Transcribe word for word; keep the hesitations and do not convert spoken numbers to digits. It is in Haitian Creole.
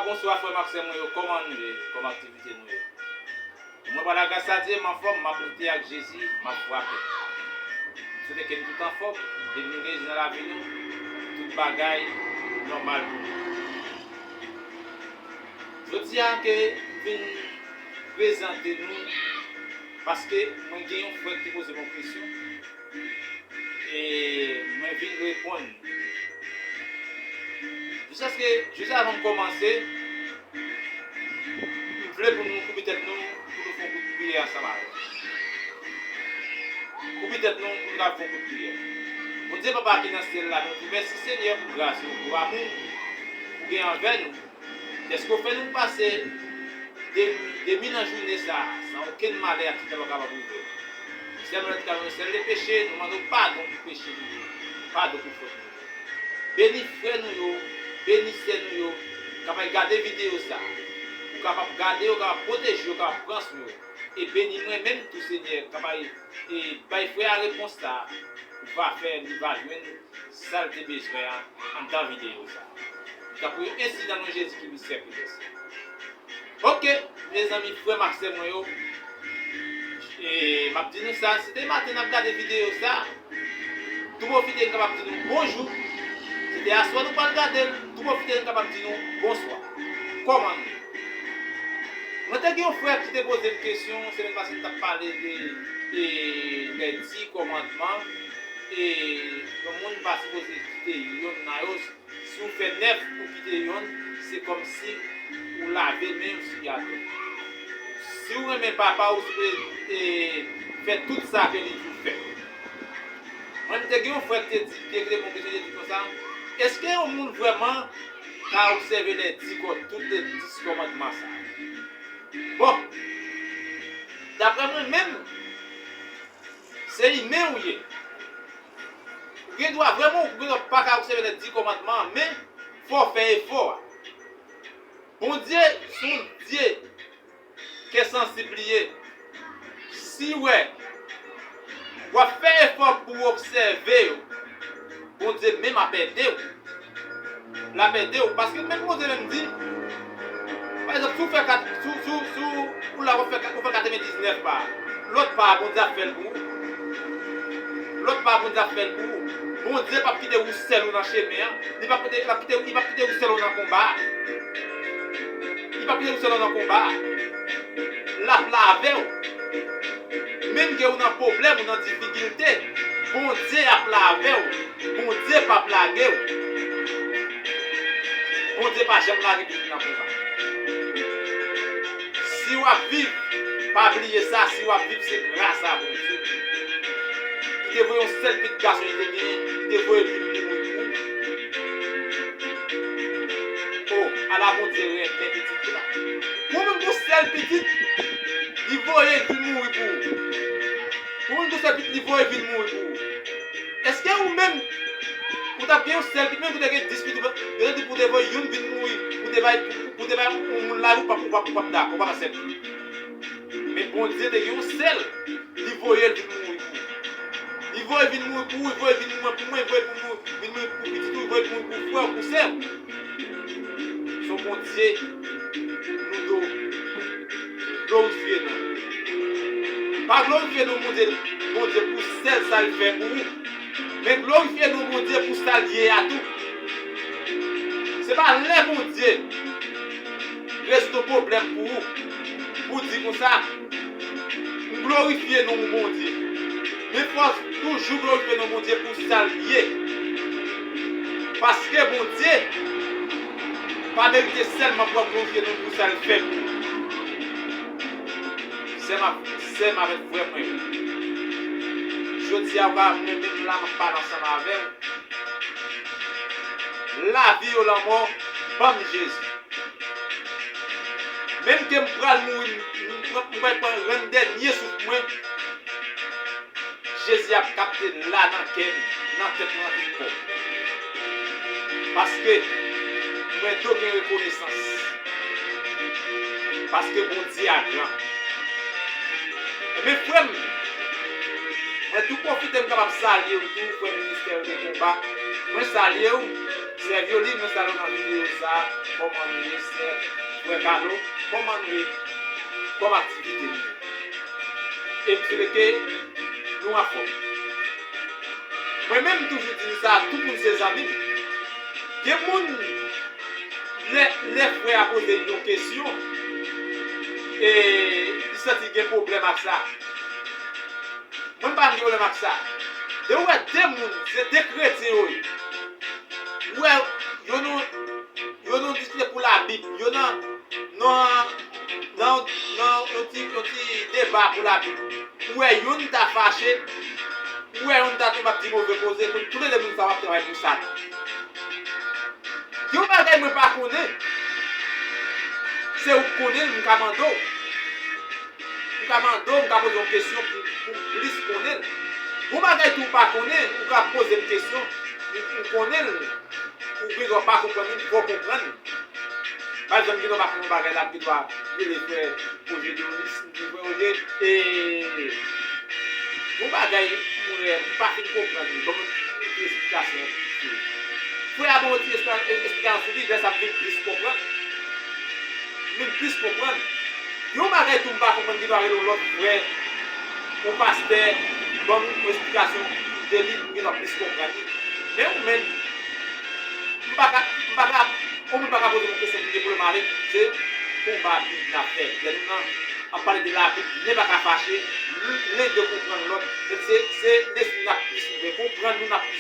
Bonswa frè m ak sè mwen yo, kòman nou ye? Kòman aktivite nou ye? Mwen pa la gras a Dye, m anfòm, m ap lite ak Jezi, m ap frape. M swete ke nou tout anfòm, depi nou gen Jezi nan lavi nou, tout bagay nòmal pou nou. Jodi a ke m vin prezante nou, paske mwen gen yon frè ki te poze m yon kesyon, e mwen vin reponn. Jiskaske, jis avan m kòmanse, m vle pou nou koupe tèt nou, pou nou fè yon kout priyè ansanm avè m. Koupe tèt nou, pou nou ka fè yon kout priyè. Bondye Papa ki nan syèl la, nou di mèsi Senyè pou gras ou, pou amou ou gen anvè nou. Dèske w fè nou pase de, de mi nan jounen sa a, san okenn malè ak ki ta kapab rive nou. Sèlman nou te ka yon sèl de peche, nou mande w padon pou peche nou yo, padon pou fòt nou yo. Beni frè nou yo, beni sè nou yo, k ap gade videyo sa a. Ou kapab gade yo, kapab pwoteje yo, kapab pran swen yo. E beni mwen menm tou, Senyè, k ap e bay frè a repons sa a, ou va fè li va jwenn sa l te bezwen an anndan videyo sa a. M ta priye ensi nan non Jezi ki pi sèk ki sèk. Oke, mezanmi, frè m ak sè mwen yo, e, m ap di nou sa, si te maten n ap gade videyo sa a, tou pwofite n kapab di nou bonjou. Si te aswè nou pral gade l, tou pwofite n kapab di nou bonswa. Kòman nou ye? Mwen te gen yon frè ki te poze m kesyon, semèn pase m t ap pale de, de, de di kòmandman, e yon moun pa sipoze kite yonn nan yo, si w fè nèf ou kite yonn, se kòmsi ou lave men w sou atè. Si w renmen papa w, ou sipoze, e, fè tout sa ke li di w fè. Mwen, m te gen yon frè ki te di, ki te poze m yon kesyon, li te di konsa, èske yon moun vrèman ka obsève lè di kò, tout lè dis kòmandman sa a? Bon, daprè mwen menm, se imen ou ye. Ou gen dwa vrèman, ou gen dwa pa ka obsève lè di kòmandman an, men fò w fè efò a. Bondye se yon Dye kè sansib li ye. Si w wè w ap fè efò pou w obsève yo, Bondye menm ap ede w. L ap ede w. Paske menm Bondye menm di, pa egzanp, si w fè kat, si w, si w, si w, ou la, ou fè kat, ou fè katrevendiznèf pa a, lòt pa a, Bondye ap fè l pou ou. Lòt pa a, Bondye ap fè l pou ou. Bondye p ap kite ou sèl ou nan chemen an. Li p ap kite, li p ap kite, li p ap kite ou sèl ou nan konba a. Li p ap kite ou sèl ou nan konba a. L ap la avè w. Menm ke ou nan pwoblèm, ou nan difikilte, Bondye ap la avè w. Bondye p ap lage w. Bondye pa janm lage pitit nan konba. Si w ap viv, pa bliye sa, si w ap viv, se gras a Bondye. Li te voye yon sèl pitit gason li te genyen, li te voye l vin mouri pou ou. O, ala Bondye renmen pitit li la. Pou menm pou sèl pitit, li voye l vin mouri pou ou. Pou menm pou sèl pitit, li voye vin mouri pou ou. Èske ou menm, ou t ap gen yon sèl pitit, menm ou te gen dis pitit, yo te di pou te voye youn vin mouri, pou te bay, pou, pou te bay yon moun lavi, ou p ap, ou p ap, ou p ap dakò, ou p ap aksepte. Men Bondye te gen yon sèl, li voye l vin mouri pou ou. Li voye vin mouri pou ou, li voye vin mouri pou mwen, li voye pou nou, vin mouri pou pitit ou, li voye pou, pou frè w, pou sè w. Se yon Bondye nou dwe glorifye non. Pa glorifye non Bondye, Bondye pou sèl sa l fè pou ou. Men glorifye non Bondye pou sa l ye a tou. Se pa lè Bondye rezoud yon pwoblèm pou ou, pou w di konsa, m glorifye non Bondye. Men fò w toujou glorifye non Bondye pou sa l ye. Paske Bondye pa merite sèlman pou w ap glorifye non pou sa l fè pou ou. Sè m ak, sè m avèk frè mwen yo, jodi a, ou ka mwen menm la, m ap pale ansanm avè w. Lavi ou lanmò, ban m Jezi. Menm ke m pral mouri, m, m, m pral pran rann dènye souf mwen, Jezi ap kapte la nan kè m, nan tèt mwen, nan tout kò m. Paske mwen dwe gen rekonesans. Paske Bondye a gran. Ebyen, frè m, mwen tou pwofite m kapab salye w tou, frè Ministè de Konba. Mwen salye w. Sè Vyolin, nou salye w nan videyo sa. Kòman nou ye, sè? Frè Kalo, kòman nou ye? Kòm aktivite nou ye? E m swete ke nou anfòm. Mwen menm, m toujou di sa, tout moun se zanmi m. Gen moun, lè, lè frè a poze yon kesyon, e li santi gen pwoblèm ak sa. Mwen pa gen pwoblèm ak sa. Lè w wè de moun, se de kretyen yo ye. Ou wè, yo nan, yo nan diskisyon pou Labib, yo nan, nan, nan, nan yon ti, yon ti deba pou Labib. Ou wè youn ta fache, ou wè youn ta tonbe ap di move koze, tout, tout lè de moun sa w ap travay pou Satan. Gen yon bagay mwen pa konnen, se ou k konnen l, m ka mande w. M ka mande w, m ka poze w kesyon pou, pou m plis konnen l. Gon bagay tou ou pa konnen, ou ka poze m kesyon, m, m konnen l, ou gen dwa pa konprann li, m fè w konprann li. Pa egzanp, gen dwa pa konn yon bagay la, m gen dwa rele frè Roger Donis, m di frè Roger, e, gon bagay, mwen, m pa fin konprann li, ban m yon ti esplikasyon sou li. Frè a ban yon ti esplikasyon sou li, lè sa m vin plis konprann. M vin plis konprann. Yon bagay tou m pa konprann, gen dwa rele yon lòt frè, yon pastè, ban m yon esplikasyon de li, m gen dwa plis konprann li. Men ou menm, m pa ka, m pa ka, yon moun pa ka poze m yon kesyon pou m gen pwoblèm avè l. Se konba Bib n ap fè. Lè nou nan, ap pale de Labib, nen pa ka fache, len de konprann lòt. Se, se, se lespri n ap plis ouvè, konprann nou n ap plis